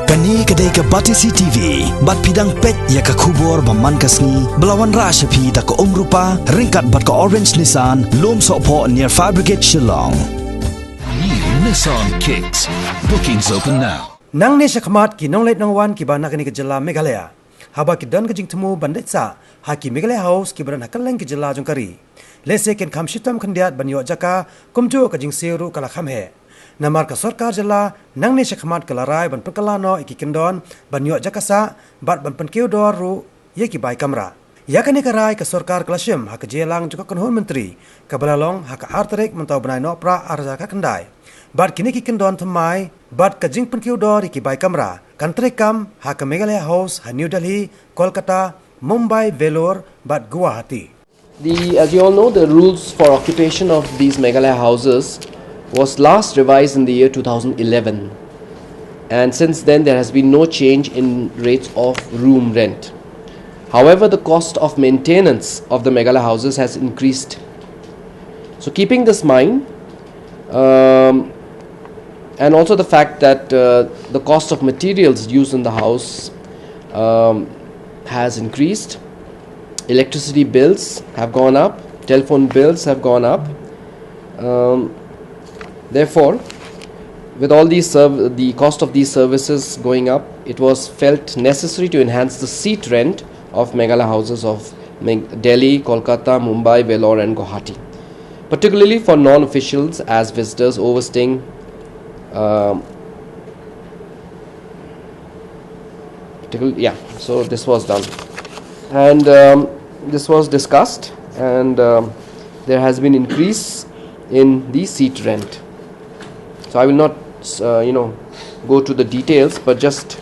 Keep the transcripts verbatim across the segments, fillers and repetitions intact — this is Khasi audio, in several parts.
Kane ka dei ka Batesi T V, bad phi dang peit ïa ka khubor ba man ka sngi, ba la wanrah sha phi da ka Umrupa, ryngkat bad ka Orange Nissan, Lumsohphoh near Fire Brigade Shillong. New Nissan Kicks. Bookings open now. Nangne shakhmat ki nongleit nongwan kiba na kane ka jylla Meghalaya, haba ki don ka jingthmu ban leit sah ha ki Meghalaya House kiba don ha kylleng ki jylla jong ka ri, lehse kin kham shitom khyndiat ban ïoh jaka, kumjuh ka jingsiew ruh ka la kham heh. Namar ka sorkar jylla nangne shakhmat ka la rai ban pynkylla noh ïa ki kyndon ban ïoh jaka sah, bad ban pynkiew dor ruh ïa ki bai kamra. Ïa kane ka rai ka sorkar ka la shim ha ka jingïalang jong ka kynhun myntri kaba la long ha ka ar tarik mynta u bnai Nohprah ar hajar khyndai. Bad kine ki kyndon thymmai bad ka jingpynkiew dor ïa ki bai kamra kan treikam ha ka Meghalaya House ha New Delhi, Kolkata, Mumbai, Vellore bad Guwahati. The, as you all know, the rules for occupation of these Meghalaya houses was last revised in the year two thousand eleven. And since then, there has been no change in rates of room rent. However, the cost of maintenance of the Meghalaya houses has increased. So, keeping this mind, um, and also the fact that, uh, the cost of materials used in the house, um, has increased, electricity bills have gone up, telephone bills have gone up. Um, therefore, with all these serv- the cost of these services going up, it was felt necessary to enhance the seat rent of Meghalaya houses of Meg- Delhi, Kolkata, Mumbai, Vellore, and Guwahati, particularly for non-officials as visitors overstaying. Um, particular- yeah, so this was done, and, um, this was discussed, and, um, there has been increase in the seat rent. So I will not, uh, you know, go to the details, but just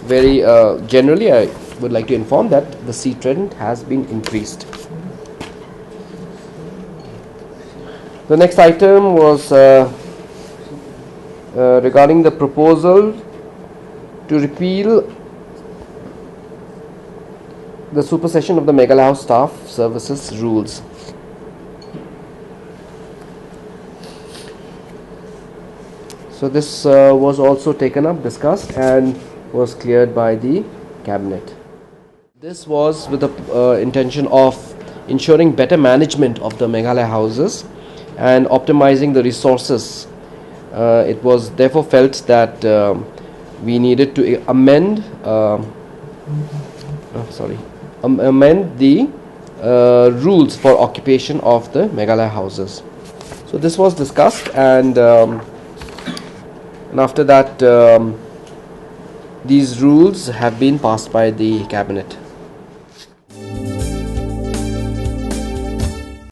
very, uh, generally, I would like to inform that the seat rent has been increased. The next item was, uh, uh, regarding the proposal to repeal the supersession of the Meghalaya House Staff Services Rules. So this, uh, was also taken up, discussed, and was cleared by the cabinet. This was with the, uh, intention of ensuring better management of the Meghalaya houses and optimizing the resources. Uh, it was therefore felt that, um, we needed to amend, um, oh, sorry, am- amend the, uh, rules for occupation of the Meghalaya houses. So this was discussed, and, um, and after that, um, these rules have been passed by the cabinet.